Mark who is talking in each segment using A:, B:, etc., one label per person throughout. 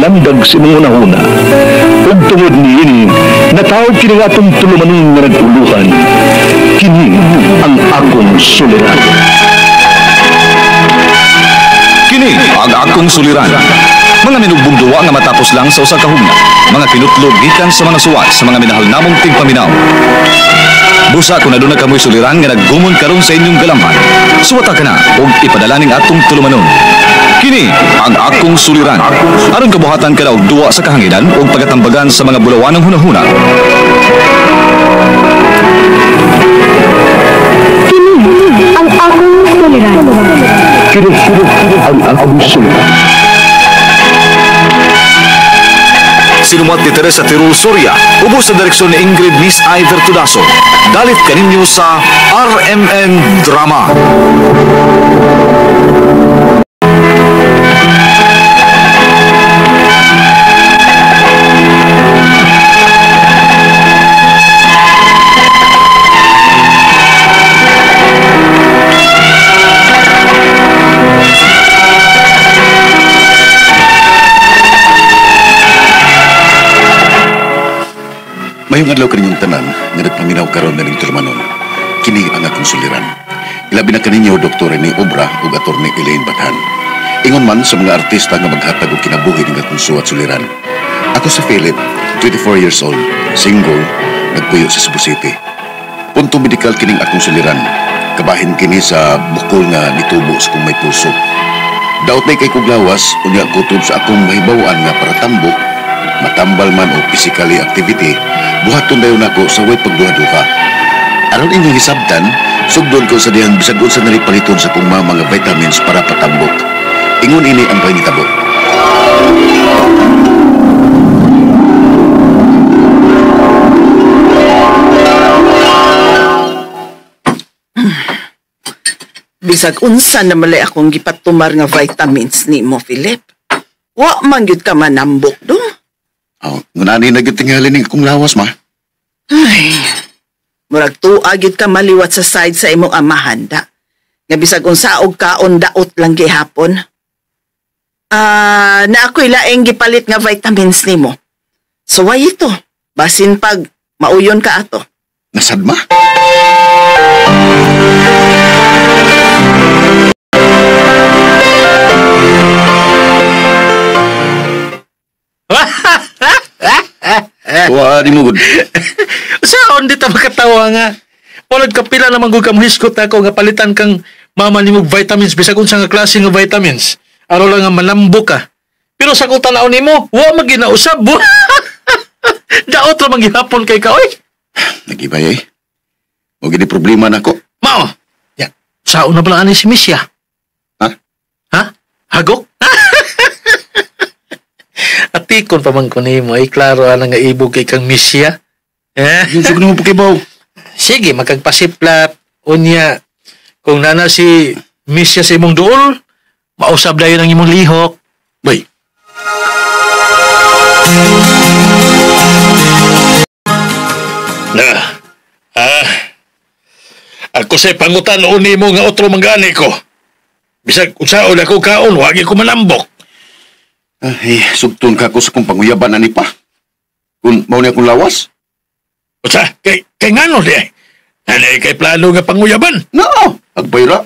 A: nagpalandag sa imong hunahuna. Ug tungod niini, natawag kini nga atong tulumanon nga nag-uluhan. Kini ang akong suliran.
B: Kini ang akong suliran. Mga minugbong duwa nga matapos lang sa usa ka hugna. Mga kinutlog gikan sa mga suwat sa mga minahal namong tigpaminaw. Busa kung aduna kamoy suliran nga naggumon karon sa inyong galamhan. Suwata ka na ug ipadala ning atong tulumanon. Kini ang akong suliran. Aron kabuhatan ka na og duwa sa kahanginan ug pagatambagan sa mga bulawanong hunahuna.
C: Kini ang akong suliran.
A: Kini ang akong suliran.
B: Sinumat ni Teresa Tirul Soria, ubos sa direksyon ni Ingrid Miss Iver Tudaso. Dalit kaninyo sa RMN Drama.
D: Mayong adlaw kaninyong tanan nga nagpaminaw karon na ning tulumanon. Kini ang akong suliran. Ilabi na kaninyo Dr. Rene Obra ug Atty. Elaine Bathan. Ingon man sa mga artista nga maghatag og kinabuhi ning akong suwat suliran. Ako si Philip, 24 years old, single, nagpuyo sa Cebu City. Punto medikal kining akong suliran. Kabahin kini sa bukol nga nitubo sa kong may puso. Daot na kay kuglawas, unya kutob sa akong mahibaw-an nga para tambok, matambal man o physically activity, buhaton dayon ako sa way pagduha-duha. Aron inyong hisabtan, sugdon ko sa dihang bisag unsa nali paliton sa kong mga vitamins para patambok. Ingon ini ang pangitabo.
E: Bisag unsa na malay akong gipatumar nga vitamins nimo, Philip. Wa man gyud ka manambok do.
D: Oh, ngunani na gyud tingali ning akong lawas, ma.
E: Ay, murag tuwa gyud ka maliwat sa side sa imong amahan da. Nga bisag unsa og kaon daot lang gihapon. Na ako'y laing gipalit nga vitamins nimo. Suway ito. Basin pag mauyon ka ato.
D: Nasad, ma? Wa di mo gud.
F: Saon di ta makatawa nga. Walad kapila naman gud ka mohisgot ako nga palitan kang mama nimo vitamins bisag unsa nga klase nga vitamins. Aron lang nga malambok ka. Pero sa kung tan-aw nimo, wa man ginausab. Daot ra man gihapon kay ka oy.
D: Nagibay ay. Mo gini problema nako.
F: Mao. Ya, saon na pala ani si Misya?
D: Ha?
F: Ha? Hagok? Atikon pa man ko nimo, ay klaro ana nga ibog kay kang Misya. Eh?
D: Yung sug nimo pakibaw.
F: Sige, magkagpasiplat. Unya, kung nana si Misya sa imong duol, mausab dayon ang imong lihok.
D: Bay.
F: Na, ako sa'y pangutan noon nimo nga otro manggani ko. Bisag unsaon ako kaon, wagi ko manambok.
D: Ay, sugton ka ko sa kong panguyaban ani pa. Kung mao ni akong lawas.
F: Unsa? Kay ngano di ay? Anay kay plano nga panguyaban?
D: No, agbayra.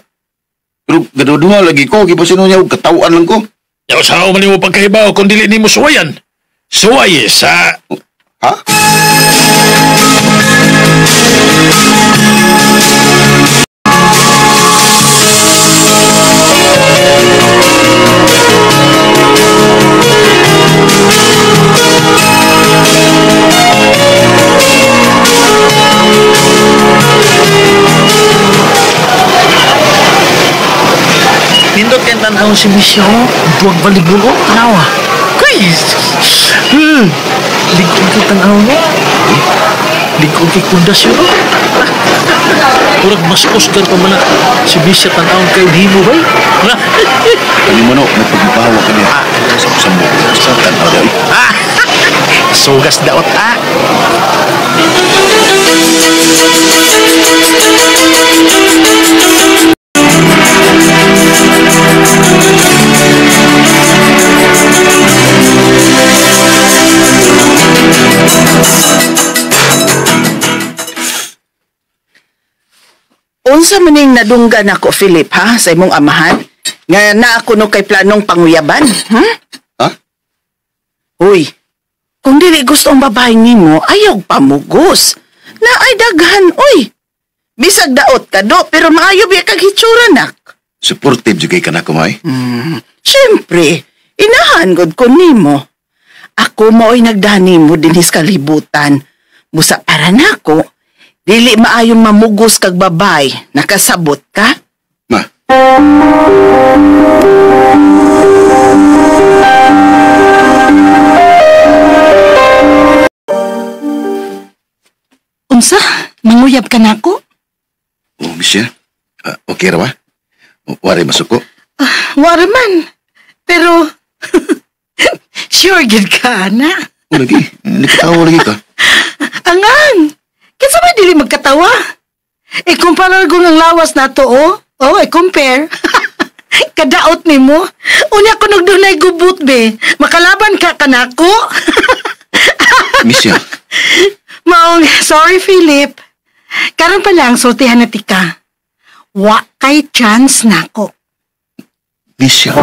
D: Pero gaduduha lagi ko, gipasino niya og katawan lang ko.
F: Ya usaha man nimo pagkahibaw kung dili nimo suwayan. Suway sa
D: Ha?
F: Nindot kay tan-awon si Misya, oh. Duwag baligol, oh. Tanawa. Kay! Ligol kay tan-awon, oh. Ligol kay kundas yun, oh. Murag mas Oscar pa man na si Misya tan-awon kay Nimo, bay.
D: Kani mo, no, may pagbawa ka niya. Sa sambo, sa tan-aw daw.
F: Sugas daot, ah.
E: Unsa man ning nadunggan ako, Philip, ha? Sa imong amahan? Nga na ako no kay planong panguyaban,
D: Ha?
E: Uy, kung dili gusto ang babae nimo, ayaw pamugos. Na ay daghan, uy. Bisag daot ka do, pero maayo biya kag hitsura, nak.
D: Supportive jud kay kanako, may.
E: Siyempre, inahan gud ko nimo. Ako mao'y nagdani mo dinhis kalibutan. Busa para nako, dili maayong mamugos kag babay. Nakasabot ka?
D: Ma.
G: Unsa? Manguyab ka nako?
D: Oh, Michelle. Okay ra ba? Wari masuko.
G: Wari man. Pero, sure gid ka, ana.
D: O lagi, nakatawa lagi ka.
G: Angan! Kinsa man dili magkatawa? I-compare ko ng lawas na to, oh. Oh, i-compare. Kadaot nimo. Unya ko nagdunay gubot, be. Makalaban ka kanako.
D: Michelle.
G: Maong, sorry, Philip. Karon pa lang, sultihan na tika. Wa kay chance nako.
D: Michelle.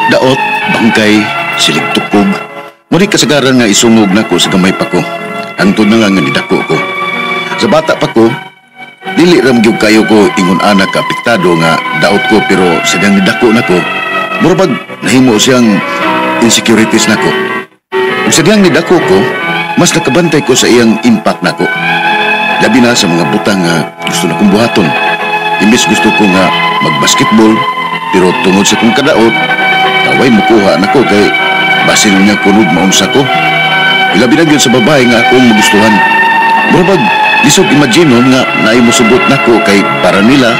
D: Daot, bangkay, silig tukog. Muli kasagaran nga isungog nako sa gamay pa ko. Hangtod na nga nidako ko. Sa bata pa ko, dili ram gyud kayo ko ingon ana ka apektado nga daot ko, pero sa diyang nidako nako, murag nahimo siyang insecurities nako. Ug sa diyang nidako ko, mas nakabantay ko sa iyang impact nako. Labi na sa mga butang nga gusto na kong buhaton. Imbes gusto ko nga magbasketball, pero tungod sa kong kadaot, kaway mukuha nako kay basin niya kunog maunsa ko. Ilabi na gyud sa babae nga akong magustuhan. Murag lisod imaginon nga naay mosugot nako kay para nila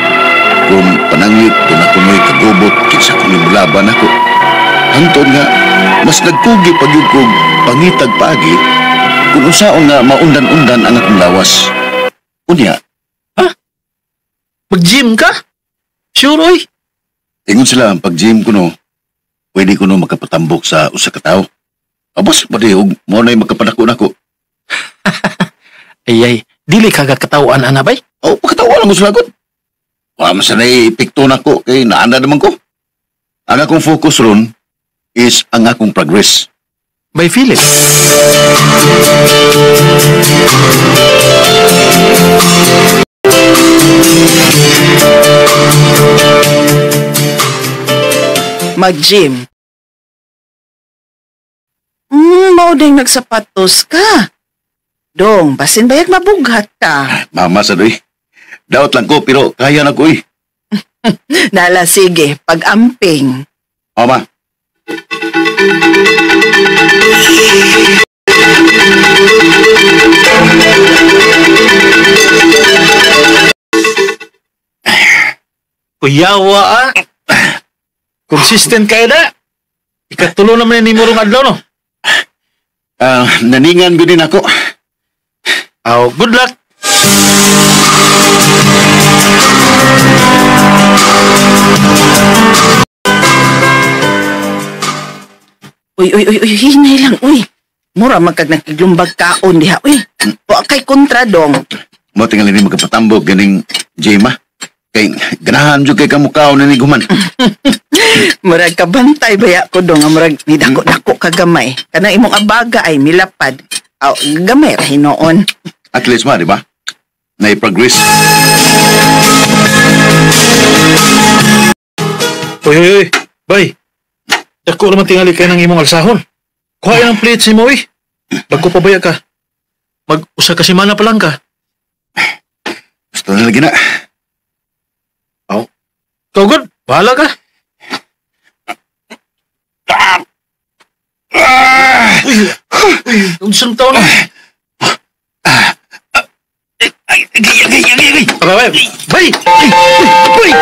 D: kung panangit kung ako mo'y kagubot kinsa kung mulaban nako. Hangtod nga mas nagkugi pag yun kog pangitag paagi kung unsaon nga maundan-undan ang akong lawas. Unya.
F: Ha? Mag-gym ka? Sure, oy.
D: Ingon sila ang pag-gym ko no, pwede ko no makapatambok sa usa ka tawo. Abos, pwede, og mo na'y makapadako nako.
F: Ay, ay, dili ka kakatawaan, ana bay?
D: Oh, pagkatawa lang ko sa lagot. Wa man sanay epekto nako kay naanda naman ko. Ang akong focus ron is ang akong progress.
F: By Philip.
E: Mag-gym. Mao ding nagsapatos ka. Dong, basin bayag mabughat ka.
D: Mama sa doy. Daot lang ko, pero kaya na ko eh.
E: Nala, sige, pag-amping.
D: Mama.
F: Kuyawa ah. Consistent kayo na. Ikatulo naman ni Murong adlaw, no?
D: Naningan ko din ako.
F: Oh, good luck.
E: Uy, uy, uy, uy, hinay lang, uy. Mura magkag nakiglumbag kaon diha, uy. Wa kay kontra dong.
D: Mo tingali ni magkapatambog ganing Jema. Kay ganahan jud kay kamukhaon ni guman.
E: Murag kabantay baya ko dong, murag ni dako-dako ka gamay. Kanang imong abaga ay milapad. Aw, gamay ra hinuon.
D: At least ma, di ba? Na-progress.
F: Uy, uy, uy. Bay. Dako naman tingali kayo ng imong alsahon. Kuha ng plates ni mo, eh. Bago pa baya ka. Mag-usa ka semana pa lang ka.
D: Gusto na lagi na.
F: Oh. Ikaw, good. Bahala ka. Uy, uy, unsang taon na?
D: Ay, ay, ay, ay, ay.
F: Bay, bay, bay!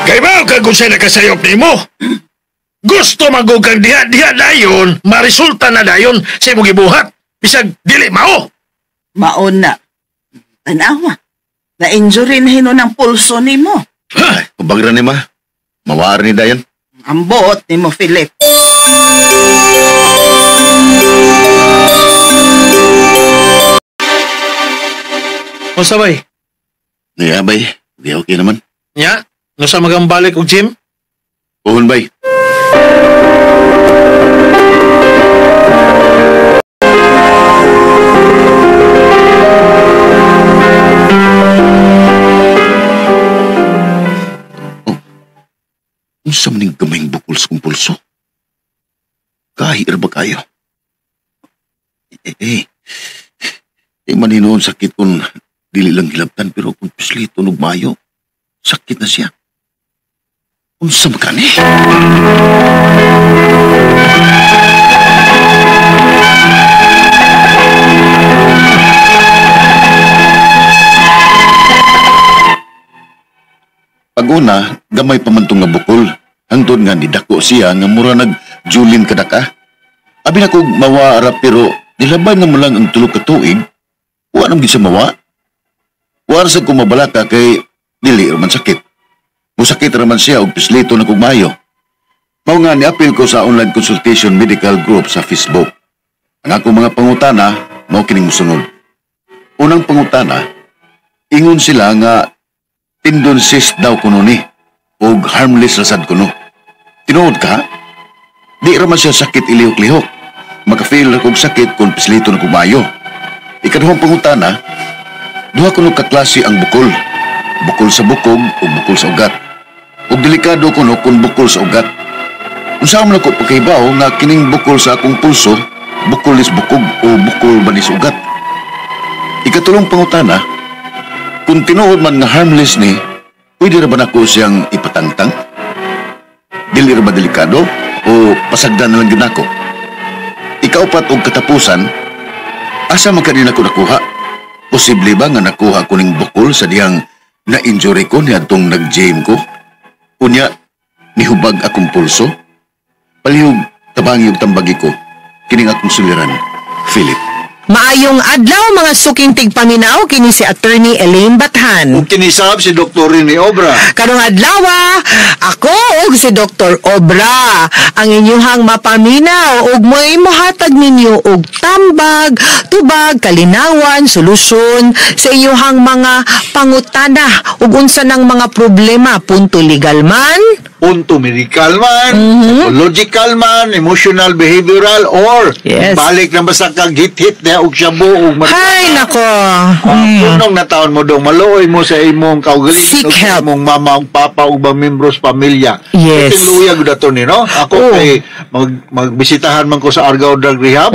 D: Kay ba, kag
F: kung sa'yo nakasayop ni mo. Gusto magug kang diha-diha dayon, maresulta na dayon sa imong gibuhat. Bisag dili mao.
E: Maon na. Tanawa. Na-injury na hinon ang pulso nimo.
D: Ay, kubagra ni ma. Mawar ni dayon.
E: Ang buot nimo, Philip.
F: Unsa bay?
D: Niya, bay. Di okay naman.
F: Nya, nusa magambalik og gym?
D: Uhon, bay. Oh, unsa man ning gamayng bukol sa kong pulso? Kahir ba kayo? Eh, maninoon sakit kung dili lang hilabtan pero kung pislito og mayo, sakit na siya. Unsa man kani? Pag-una, gamay pa man tong nga bukol. Hangtod nga nidako siya nga mura nag julin kadaka. Abi na kog mawa ra pero nilabay na mo lang ang tulo ka tuig. Wa nang gid siya mawa. Wa ra sad ko mabalaka kay dili ra man sakit. Musakit ra man siya og pislito na kog mayo. Mao nga niapil ko sa online consultation medical group sa Facebook. Ang akong mga pangutana mao kining mosunod. Unang pangutana, ingon sila nga tendon cyst daw kuno ni og harmless ra sad kuno. Tinuod ka? Di ra man siya sakit ilihok-lihok. Maka-feel ra kog sakit kung pislito na kog mayo. Ikaduhang pangutana, duha kuno ka klase ang bukol. Bukol sa bukog o bukol sa ugat. Ug delikado kuno kung bukol sa ugat. Unsa man ako pagkahibaw nga kining bukol sa akong pulso, bukol is bukog o bukol ba ni sa ugat? Ikatulong pangutana, kung tinuod man nga harmless ni, pwede ra ba nako siyang ipatangtang? Dili ra ba delikado o pasagdan na lang gyud nako? Ikaupat og katapusan, asa man kani nako nakuha? Posible ba nga nakuha ko ning bukol sa dihang na-injury ko niadtong nag-gym ko? Unya, nihubag akong pulso? Palihog, tabangi og tambagi ko. Kining akong suliran, Philip.
H: Maayong adlaw mga suking tigpaminaw kini si Attorney Elaine Bathan.
I: Ug kinisab si Dr. Rene Obra.
H: Karong adlaw, ako ug si Dr. Obra ang inyuhang mapaminaw ug mo'y mohatag ninyo og tambag, tubag, kalinawan, solusyon sa inyuhang mga pangutana ug unsa nang mga problema punto legal man,
I: punto medical man, psychological man, emotional, behavioral, or
H: Yes.
I: balik na basta kag hit-hit na og shabu og
H: Hay nako.
I: Kunong na taon mo dong maluoy mo sa imong kaugalingon
H: Seek
I: og sa
H: help.
I: imong mama ug papa ug ubang membro sa pamilya.
H: Yes.
I: Iting luya gud ato ni no. Ako
H: Oo.
I: kay magbisitahan man ko sa Argao Drug Rehab.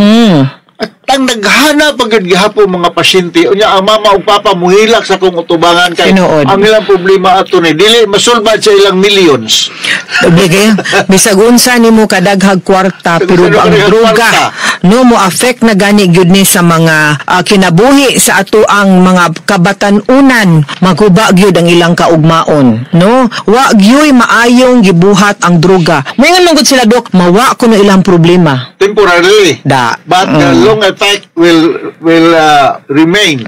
I: At ang naghana pag gyud gihapon mga pasyente unya ang mama ug papa muhilak sa akong utubangan kay
H: Tinuod.
I: ang ilang problema ato ni dili masulbad sa ilang millions.
H: Obligay, bisag unsa nimo kadaghag kwarta pero
I: Bisag
H: ang
I: unsa nimo
H: droga
I: kwarta.
H: no mo affect na gani gyud ni sa mga kinabuhi sa ato ang mga kabatan-unan, maghuba gyud ang ilang kaugmaon, no? Wa gyud maayong gibuhat ang droga. Moingon man gud sila dok, mawa kuno ilang problema.
I: Temporarily.
H: Da.
I: But the long effect will remain.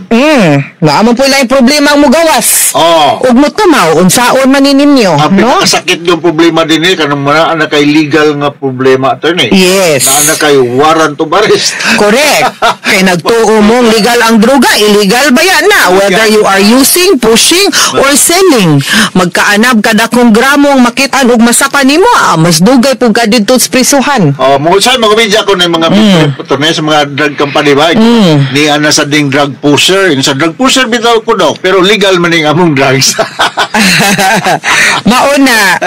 H: Naa man po ilang problema ang mugawas.
I: Oh.
H: Ug motumaw unsaon man ni ninyo,
I: Ang
H: no?
I: pinakasakit yung problema din eh, kanang naa na kay legal nga problema attorney.
H: Yes.
I: Naa na kay warrant of arrest.
H: Correct. Kay nagtuo mong legal ang droga, illegal ba yan na? Whether you are using, pushing, or selling. Magkaanab kada kung gramo ang makitaan ug masapa nimo, mas dugay pug ka didto sa prisuhan.
I: Oh, mo sa mga media ko na yung mga attorney sa mga drug company ba? Ni ana sa ding drug pusher, in sa drug pusher bitaw ko dok, pero legal man ning among drugs.
H: Mauna.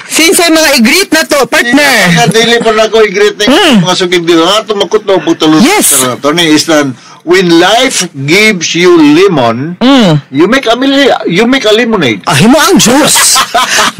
H: Since ay mga i-greet na to, partner.
I: Kaya dili pa na ko i-greet ning mga sugib dito. Ato makutno putulod.
H: Yes.
I: Attorney is nan when life gives you lemon, you make a lemonade.
H: Ah, himo ang juice.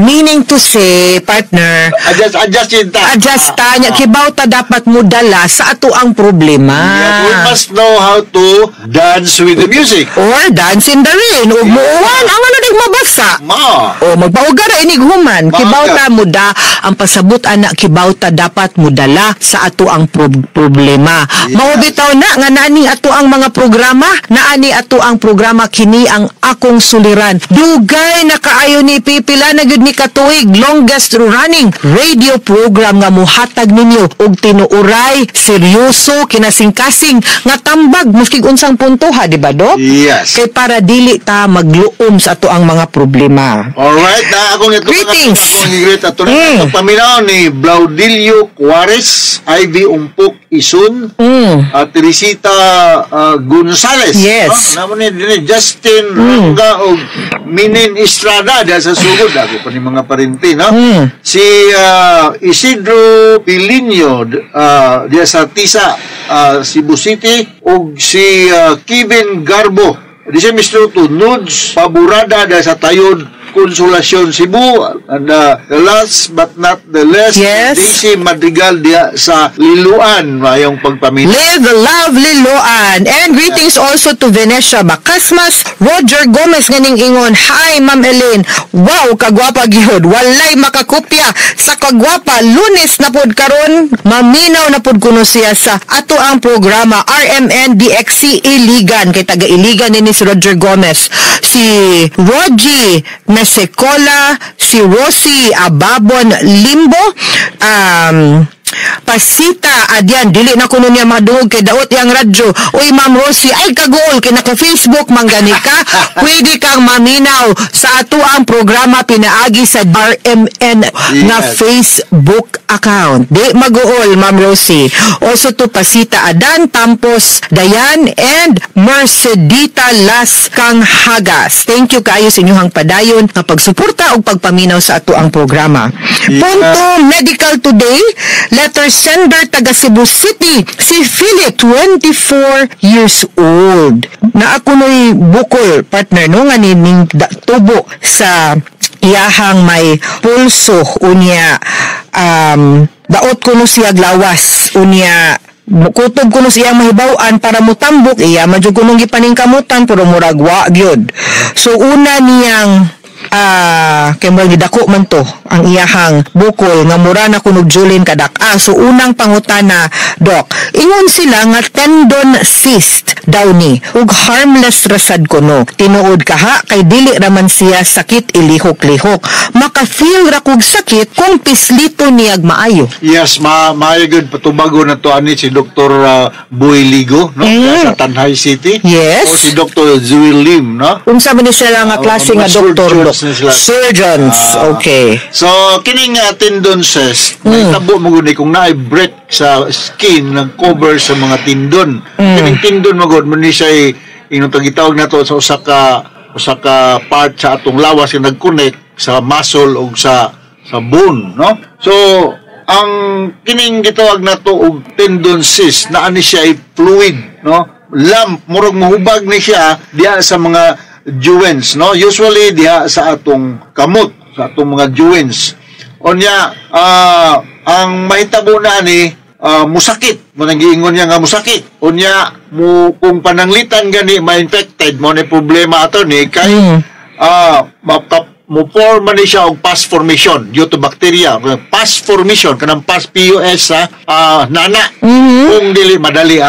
H: Meaning to say, partner,
I: Adjust, adjust yun ta.
H: adjust ta niya kibaw ta ta dapat modala sa ato ang problema.
I: Yes, we must know how to dance with the music.
H: Or dance in the rain. Ug muuwan, ang ano ning mabasa.
I: Ma.
H: O magpauga ra inig human,
I: Maaga.
H: kibaw ta muda ang pasabot ana, kibaw ta dapat mudala sa ato ang problema.
I: Yes.
H: Mao bitaw na nga naning ato ang mga programa, naani ato ang programa, kini ang Akong Suliran. Dugay na kaayo ni, pipila na gyud ni katuig, longest running radio program nga muhatag ninyo og tinuuray, seryoso, kinasingkasing nga tambag maski unsang punto ha, di ba, Dok?
I: Yes.
H: Kay para dili ta magluom sa ato ang mga problema.
I: Alright, na akong ito.
H: Greetings.
I: Akong i-greet ato na paminaw ni Blaudilio Juarez, Ivy Umpok Isun, at Teresita Gonzales.
H: Yes.
I: No? Namo ni dinhi Justin Ranga og Minin Estrada dahil sa sugod ako pa ni mga parinti, no? Si Isidro Pilinio diya sa Tisa, Cebu City, ug si Kevin Garbo. Di siya Mr. to Nudes Paburada dahil sa Tayod, Consolacion, Cebu. And the last but not the least, Daisy Madrigal diya sa Liloan, mayong pagpaminaw.
H: Live, love, Liloan. And greetings also to Venetia Bacasmas, Roger Gomez nganing ingon, "Hi, Ma'am Elaine. Wow, kagwapa gyud. Walay makakopya sa kagwapa. Lunes na pod karon, maminaw na pod kuno siya sa ato ang programa RMN DXC Iligan," kay taga Iligan ni si Roger Gomez. Si Rogie Mesecola, si Rosie Ababon Limbo, Pasita Adyan, dili na kuno niya madungog kay daot yang radyo. Uy, Ma'am Rosie, ay kaguol kay naka Facebook man gani ka. Pwede kang maminaw sa ato ang programa pinaagi sa RMN nga Facebook account. Di maguol, Ma'am Rosie. Also to Pasita Adan, Tampos Dayan, and Mercedita Las Kanghagas. Thank you kaayo sa inyong padayon nga pagsuporta ug pagpaminaw sa ato ang programa. Punto Medical Today, letter sender taga Cebu City, si Philip, 24 years old. Na ako no'y bukol, partner, no, nga ni ning tubo sa iyahang may pulso, unya daot kuno siya lawas, unya kutob kuno siya mahibaw-an para mutambok, iya man jud kunong gipaningkamutan pero murag wa gyud. So una niyang kay murag gidako man to ang iyahang bukol nga mura na kunog julin kadak-a. So unang pangutana, Doc, ingon sila nga tendon cyst daw ni ug harmless ra sad kuno. Tinuod kaha kay dili raman siya sakit ilihok-lihok? Maka-feel ra kog sakit kung pislito niyag maayo.
I: Yes, maayo gyud patubago na to ani si Dr. Boy Ligo, no? Sa Tanjay City. O si Dr. Zuil Lim, no?
H: Unsa man ni sila nga klase nga
I: mga
H: doktor, Dok?
I: Surgeons ni sila.
H: Surgeons, okay.
I: So, kining tendon cyst, may tabo mo gud ni kung naay break sa skin ng cover sa mga tendon. Kining tendon mo gud mo ni siya inong gitawag nato sa usa ka part sa atong lawas nga nag-connect sa muscle o sa bone, no? So, ang kining gitawag nato og tendon cyst na ani siya ay fluid, no? Lump, murag mahubag ni siya diha sa mga joints, no? Usually diha sa atong kamot, sa atong mga joints. Unya, ang mahitabo na ani musakit mo nang giingon niya nga musakit. Unya mo kung pananglitan gani ma-infected mo ni problema ato ni kay mo form man ni siya og pus formation due to bacteria. Pus formation kanang pus, PUS ha, nana kung dili madali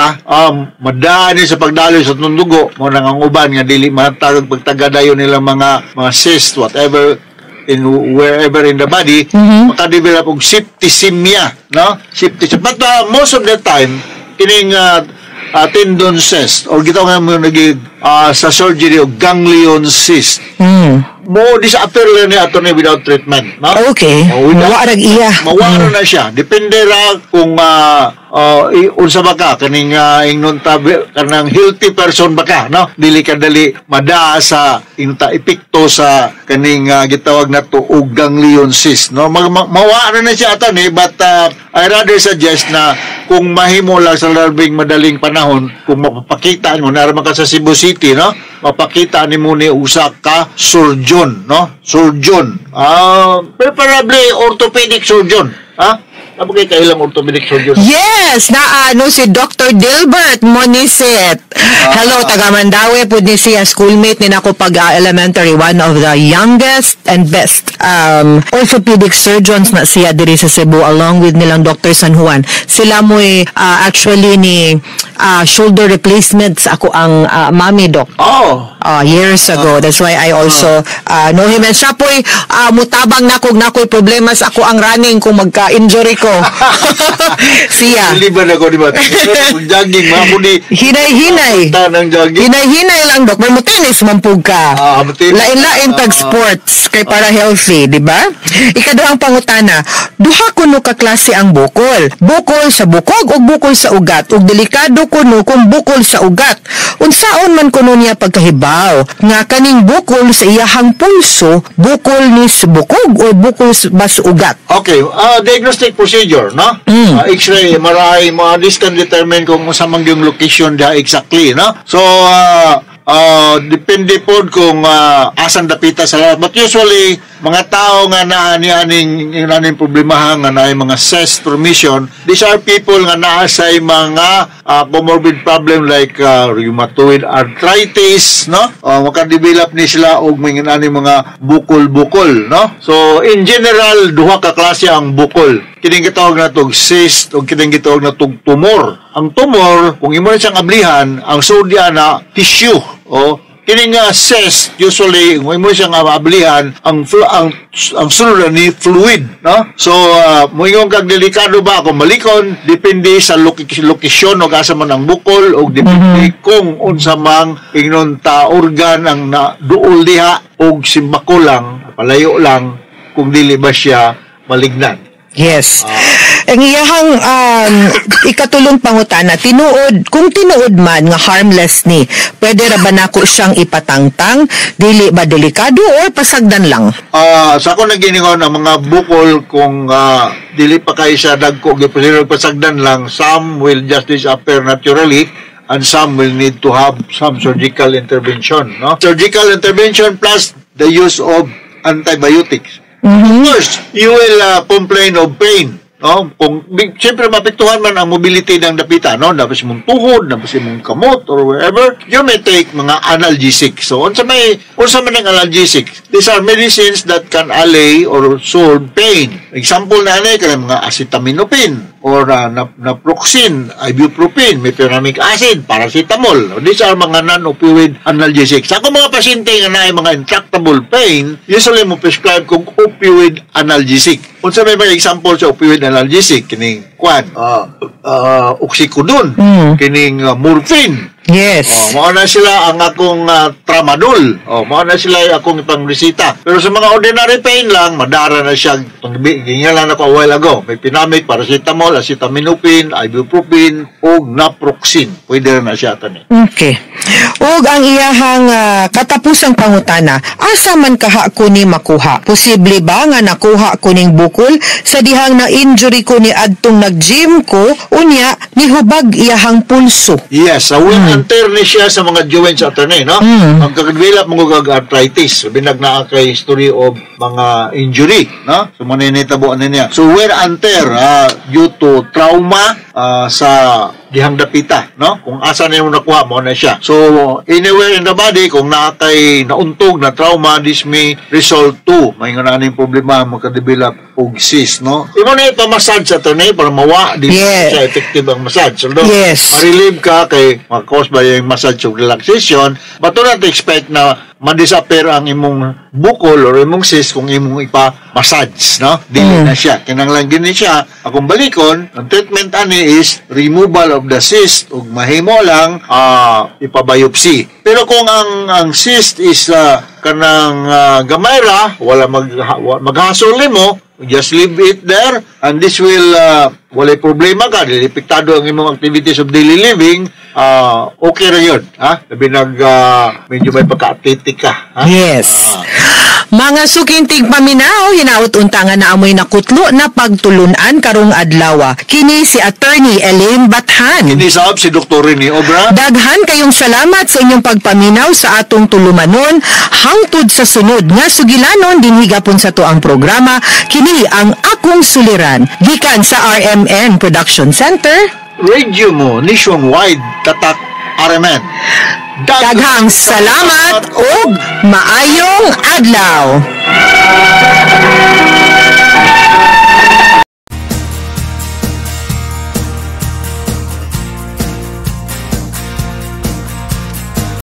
I: madani sa pagdaloy sa dugo mo nang ang uban nga dili matagag pagtagadayon nila mga cyst, whatever, in wherever in the body, makadevelop og septicemia, no? Septicemia. But most of the time kining tendon cyst or gitawag nga mo nagi sa surgery og ganglion cyst mo disappear lang ni ato ni without treatment, no? Oh, without,
H: Mawa ra iya.
I: Mawala na siya. Depende ra kung unsa ba ka kaning ingnon ta kanang healthy person ba ka, no? Dili ka dali madaa sa ingnon ta epekto sa kaning gitawag nato og ganglion cyst, no? Mawala na siya ato ni, but I rather suggest na kung mahimo lang sa labing madaling panahon, kung mapapakita mo naa man ka sa Cebu City, no, mapakita nimo ni usa ka surgeon, no? Surgeon, preferably orthopedic surgeon, ha. Naa ba kay kailang orthopedic surgeon?
H: Yes, naa no si Dr. Dilbert Monisit. Hello, taga Mandaue pud ni siya, schoolmate ni nako pag elementary, one of the youngest and best orthopedic surgeons na siya diri sa Cebu along with nilang Dr. San Juan. Sila mo'y actually ni shoulder replacement sa ako ang mami, doc. Years ago. That's why I also know him. And siya po'y mutabang nako nako'y problema sa ako ang running kung magka-injury ko. Siya.
I: Dili ba na ko, di ba? Kung jogging, mga mo di
H: Hinay-hinay.
I: Ta ng jogging.
H: Hinay-hinay lang, Dok. May mo tennis man pud ka.
I: Ah, mo-tennis.
H: Lain-lain tag sports kay para healthy, di ba? Ikaduhang pangutana, duha kuno ka klase ang bukol. Bukol sa bukog ug bukol sa ugat. Ug delikado kuno kung bukol sa ugat. Unsaon man kuno niya pagkahibaw nga kaning bukol sa iyahang pulso, bukol ni sa bukog o bukol ba sa ugat?
I: Okay, diagnostic procedure, no? X-ray, MRI, mga this can determine kung unsa man yung location diha exactly, no? So, depende po kung asan dapita sa lahat. But usually, mga tao nga naa ni aning yung aning problemahan nga naay mga cyst formation, these are people nga naa say mga comorbid problem like rheumatoid arthritis, no? Maka-develop ni sila og mga aning mga bukol-bukol, no? So, in general, duha ka klase ang bukol. Kining gitawag na tog cyst o kining gitawag na tog tumor. Ang tumor, kung imo na siyang ablihan, ang sulod na tissue o kining cyst usually kung imo siyang ablihan, ang sulod na ni fluid, no? So moingon kag delikado ba kung malikon, depende sa lokasyon o asa man ang bukol o depende kung unsa mang ingnon ta organ ang na duol diha og simbako lang, palayo lang kung dili ba siya malignant.
H: Yes. Ang iyahang ikatulong pangutana, tinuod, kung tinuod man nga harmless ni, pwede ra ba nako siyang ipatangtang, dili ba delikado or pasagdan lang?
I: Sa ako naginingon ang mga bukol kung dili pa kay sa dagko giprefer pasagdan lang. Some will just disappear naturally and some will need to have some surgical intervention, no? Surgical intervention plus the use of antibiotics. Of course, you will complain of pain, no? Kung siyempre maapektuhan man ang mobility ng dapita, no? Dapat imong tuhod, dapat imong kamot or wherever, you may take mga analgesic. So unsa man ang analgesic? These are medicines that can allay or solve pain. Example na ani kanang mga acetaminophen or naproxen, ibuprofen, mefenamic acid, paracetamol. These are mga non-opioid analgesics. Sa akong mga pasyente nga naay mga intractable pain, usually mo prescribe kong opioid analgesic. Unsa may mga example sa opioid analgesic? Kining kwan, oxycodone, kining morphine. Oh, mao na sila ang akong tramadol. Oh, mao na sila yung akong ipangresita. Pero sa mga ordinary pain lang, madara na siya. Gingalan ako a while ago. Mefenamic, paracetamol, acetaminophen, ibuprofen, o naproxen. Pwede na siya tani.
H: Okay. Ug ang iyahang katapusang pangutana, asa man kaha ko ni makuha? Posible ba nga nakuha ko ning bukol sa dihang na injury ko ni adtong nag-gym ko, unya nihubag iyahang pulso?
I: Yes, sa wear and tear ni siya sa mga joints, attorney, no? Ang kag-develop mo kag arthritis, binag naa kay history of mga injury, no? So maninitabo ani niya. So wear and tear due to trauma sa dihang dapita, no? Kung asa niyo nakuha mo na siya. So anywhere in the body kung naa kay nauntog na trauma, this may result to may nga na problema makadevelop og cyst, no? Imo na ipamassage, attorney, para mawa di siya effective ang massage. So, ma-relieve ka kay ma-cause ba yung massage of relaxation, but do not expect na ma-disappear ang imong bukol or imong cyst kung imong ipa-massage, no? Dili na siya. Kinanglan gini siya. Akong balikon, ang treatment ani is removal of the cyst ug mahimo lang ipa-biopsy. Pero kung ang cyst is kanang gamay ra, wala maghasol nimo, just leave it there and this will walay problema ka, dili epektado ang imong activities of daily living, okay ra yun, ha? Labi nag medyo may pagka-athletic ka, ha?
H: Yes. Mga suking tigpaminaw, hinaot unta nga naamoy nakutlo na pagtulunan karong adlaw. Kini si Attorney Elaine Bathan.
I: Kini saab si Dr. Rene Obra.
H: Daghan kayong salamat sa inyong pagpaminaw sa atong tulumanon hangtod sa sunod nga sugilanon dinhi gapon sa tuang programa kini ang akong suliran gikan sa RMN Production Center.
I: Radio mo nationwide, tatak RMN.
H: Daghang salamat ug maayong adlaw.